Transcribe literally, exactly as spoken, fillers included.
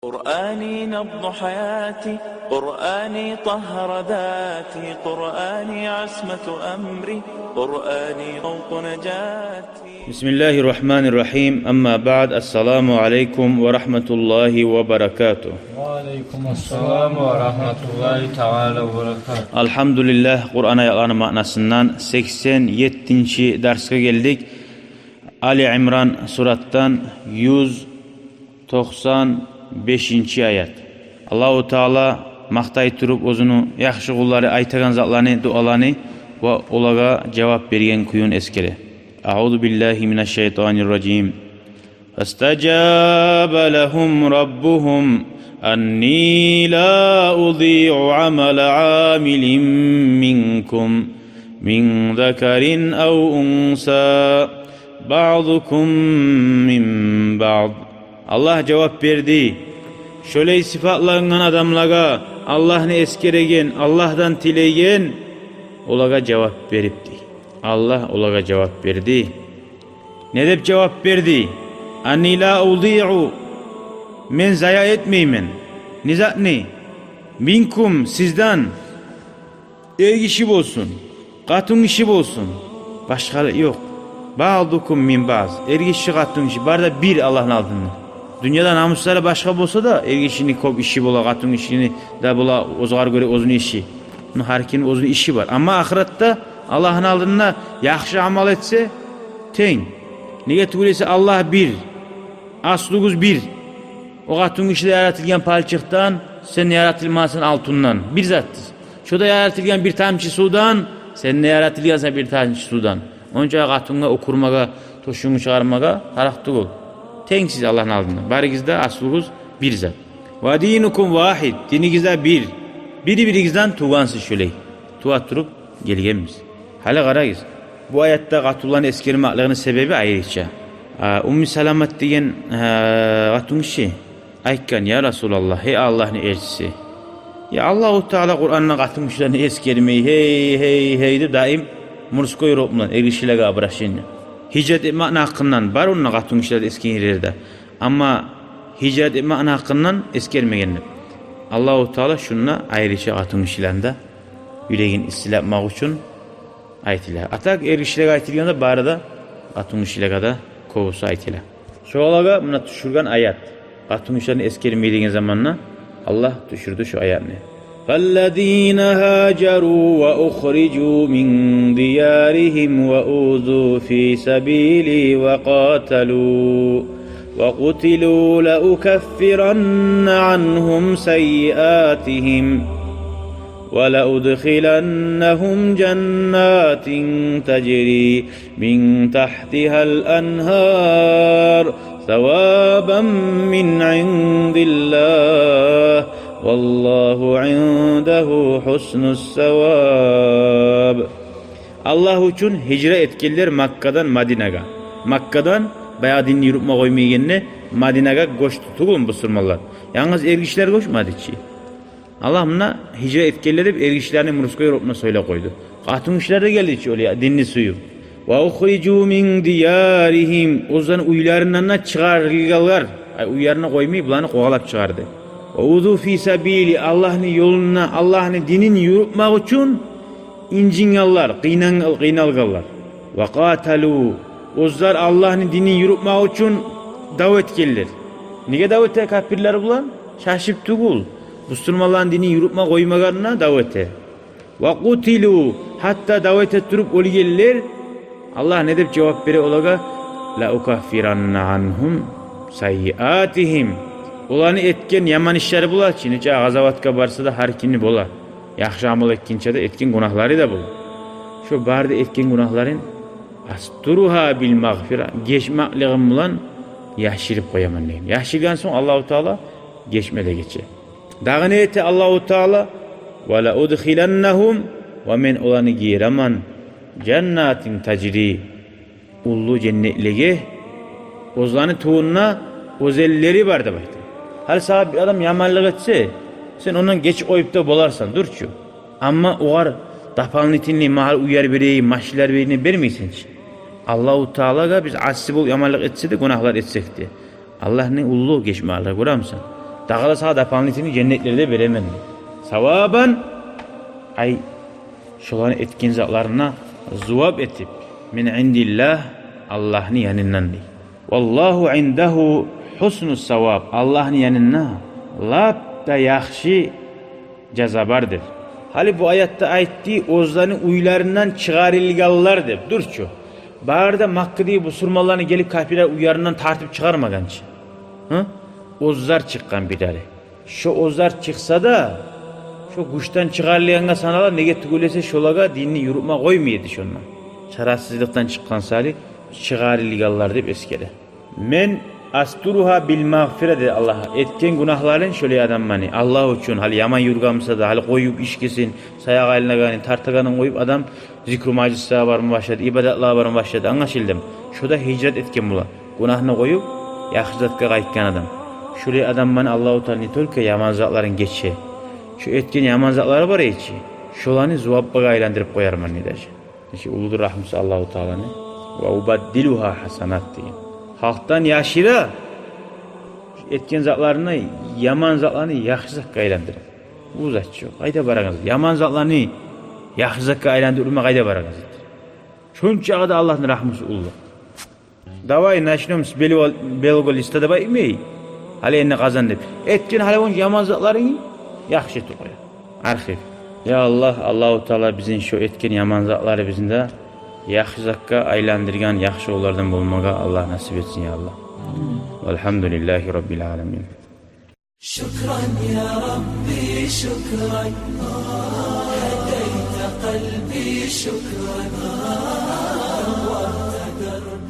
قرآني نبض حياتي، قرآني طهر ذاتي، قرآني عصمة أمري، قرآني طوق نجاتي. بسم الله الرحمن الرحيم. أما بعد، السلام عليكم ورحمة الله وبركاته. وعليكم السلام ورحمة الله تعالى وبركاته. Алгьамдулиллагь, Къуран аятланы маънасындан сексен еттинчи дарсгъа гелдик. Али Имран суратдан юз токъсан бешинчи аят. Аллагьу Таала макътай туруп оьзюню яхшы къуллары айтагъан затланы, дуаланы ва олагъа жавап берген кююн эсгере. أعوذ بالله من الشيطان الرجيم. فاستجاب لهم ربهم أني لا أضيع عمل عامل منكم من ذكر أو أنثى بعضكم من بعض. Аллагь жавап берди. Шолай сыпатлангъан адамлагъа, Аллагьны эсгереген, Аллагьдан тилеген, олагъа жавап берип, дей. Аллагь олагъа жавап берди. Не деп жавап берди? أني لا أضيع. Мен зая этмеймен. Не затны? منكم, сизден. Эргиши болсун, къатынгиши болсун, башгъалыкъ ёкъ. بعضكم من بعض. Эргиши, къатынгиши, бары да бир Аллагьны алдында. Дюньяда намуслары башгъа болса да, эргишини кёп иши бола, къатынгишини де бола, оьзюне гёре оьзюню иши. Ну, гьар кимни оьзюню иши бар. Амма ахыратда Аллагьны алдында яхшы амал этсе, тенг. Неге тюгюл эсе, Аллагь бир. Аслугъуз бир. О къатынгиши де яратылгъан палчыкъдан, сен яратылгъансан алтындан. Бир затсыз. Шо да яратылгъан бир тамчы сувдан, сен де яратылгъансан бир тамчы сувдан. Онча къатынгъа оькюрмеге, тёшюгюнгню чыгъармагъа тарыкъ тюгюл. Тенгсиз Аллагьны алдында. Барыгъыз да аслугъуз бир зат. ودينكم واحد. Динигиз де бир. Бири-биригизден тувгъансыз шолай. Тува туруп гелгенбиз. Гьали къарагъыз. Бу аятда къатынланы эсгермеклигини себеби айрыча. А, Умму Саламат деген, а, къатынгиши айтгъан: «Я Расулаллагь, гьей Аллагьны элчиси, я Аллагьу Таала Къуранда къатынгишилени эсгермей, гьей, гьей, гьей деп, даим мужской род булан эргишилеге обращение. Гьижрат этмекни гьакъындан бар онда къатынгишилени эсгерген ерлерде. Амма гьижрат этмекни гьакъындан эсгермеген», — деп. Аллагьу Таала шунда айрыча къатынгишилени де юрегин исилатмакъ учун айтыла. А так эргишилеге айтылгъанда, бары да къатынгишилеге де кёбюсю айтыла. Шолагъа муна тюшюрген аят. Къатынгишилени эсгермей деген заманда Аллагь тюшюрдю шу аятны. فالذين هاجروا وأخرجوا من ديارهم وأوذوا في سبيلي وقاتلوا وقتلوا لأكفرن عنهم سيئاتهم ولأدخلنهم جنات تجري من تحتها الأنهار ثوابا من عند الله والله عنده حسن الثواب. Аллагь учун гьижра этгенлер Маккадан Мадинагъа. Маккадан, баягъы динни юрютме къоймайгъанда, Мадинагъа гёчдю тюгюлмю бусурманлар? Янгыз эргишилер гёчмеди чи. Аллагь муна гьижра этгенлер деп эргишилени мужской родуна сёйлеп къойду. Къатынгишилер де гелди чи олай динни сююп. وأخرجوا من ديارهم. Оьзлени уьйлеринден де чыгъарылгъанлар. Ай, уьйлеринде къоймай, буланы къувалап чыгъарды. وأوذوا في سبيلي. Аллагьны ёлунда, Аллагьны динин юрютмек учун инжингенлер, къыйнан-, къыйналгъанлар. وقاتلوا. Оьзлер Аллагьны динин юрютмек учун дав этгенлер. Неге дав эте капирлер булан? Шашып тюгюл. Бусурманланы динин юрютме къоймагъанына дав эте. وقتلوا. Гьатта дав эте туруп оьлгенлер, Аллагь не деп жавап бере олагъа? لأكفرن عنهم سيئاتهم. Оланы этген яман ишлери бола чы, нече къазаватгъа барса да, гьар кимни бола. Яхшы амал этгинче де, этген гюнагьлары да бола. Шо бары да этген гюнагьларын أسترها بالمغفرة. Гечмеклигим булан яшырып къояман деген. Яшыргъан сонг Аллагьу Таала гечме де гече. Дагъы не эте Аллагьу Таала? ولأدخلنهم. Ва мен оланы гийиремен جنات تجري. Уллу женнетлеге, оьзлени тюбюнде оьзенлери бар деп айта. Гьали сагъа бир адам яманлыкъ этсе, сен ондан гечип къоюп да боларсан, дюр чю. Амма огъар дополнительный магьал уьйлер берейим, машинлер берейим деп бермейсен чи. Аллагьу Таалагъа биз асси болуп яманлыкъ этсе де, гюнагьлар этсек де, Аллагьны уллу гечмеклиги, гёремисен? Дагъы да сагъа дополнительный женнетлер де беремен. Савабан, ай, шоланы этген затларына зувап этип, мин индиллагь, Аллагьны янындан, дей. Валлагьу индагьу гьуснус саваб, Аллагьны янында лап да яхшы жаза бардыр. Гьали бу аятда айтды, оьзлени уьйлеринден чыгъарылгъанлар деп. Дюр чю. Бары да Маккадагъы бусурманланы гелип капирлер уьйлеринден тартып чыгъармагъан чы. Гьы? Оьзлер чыкъгъан бирлери. Шо оьзлер чыкъса да, шо гючден чыгъарылгъангъа санала, неге тюгюл эсе шолагъа динни юрютме къоймай эди шонда. Чарасызлыкъдан чыкъгъан саялы чыгъарылгъанлар деп эсгере. Мен астуругьа бил магъфира, деди Аллагь. Этген гюнагьларын шолай адамланы, Аллагь учун, гьали яман юрюген буса да, гьали къоюп ичкисин, саякъ айланагъанын, тартагъанын къоюп, адам зикру мажлисге барма башлады, ибадатлагъа барма башлады. Англашылдымы? Шо да гьижрат этген бола. Гюнагьны къоюп, яхшы затгъа къайтгъан адам. Шолай адамланы Аллагьу Таала не только яман затларын гече, шо этген яман затлары бар эди чи, шоланы зувапгъа айландырып къоярман, деди. Нечик уллудур рагьмусу Аллагьу Тааланы. Ва убаддилугьа гьасанат деген. Халкъдан яшыра, этген затларына, яман затланы яхшы затгъа айландыра. Бу зат чы. Къайда барагъан зат? Яман затланы яхшы затгъа айландырма къайда барагъан зат? Шончакъы да Аллагьны рагьмусу уллу. Давай начнём с белого, белого листа, давай имей. Гьали энни къазан деп. Этген гьали онча яман затларынгны яхшы этип къоя. Архив. Я Аллагь, Аллагьу Таала бизин шо этген яман затларыбызны да яхшы затгъа айландыргъан яхшы уллулардан болмагъа Аллагь насип этсин, я Аллагь. Валгьамдулиллагьи раббил аламин. شكرا يا ربي، شكرا. هديت قلبي، شكرا. نورت دربي.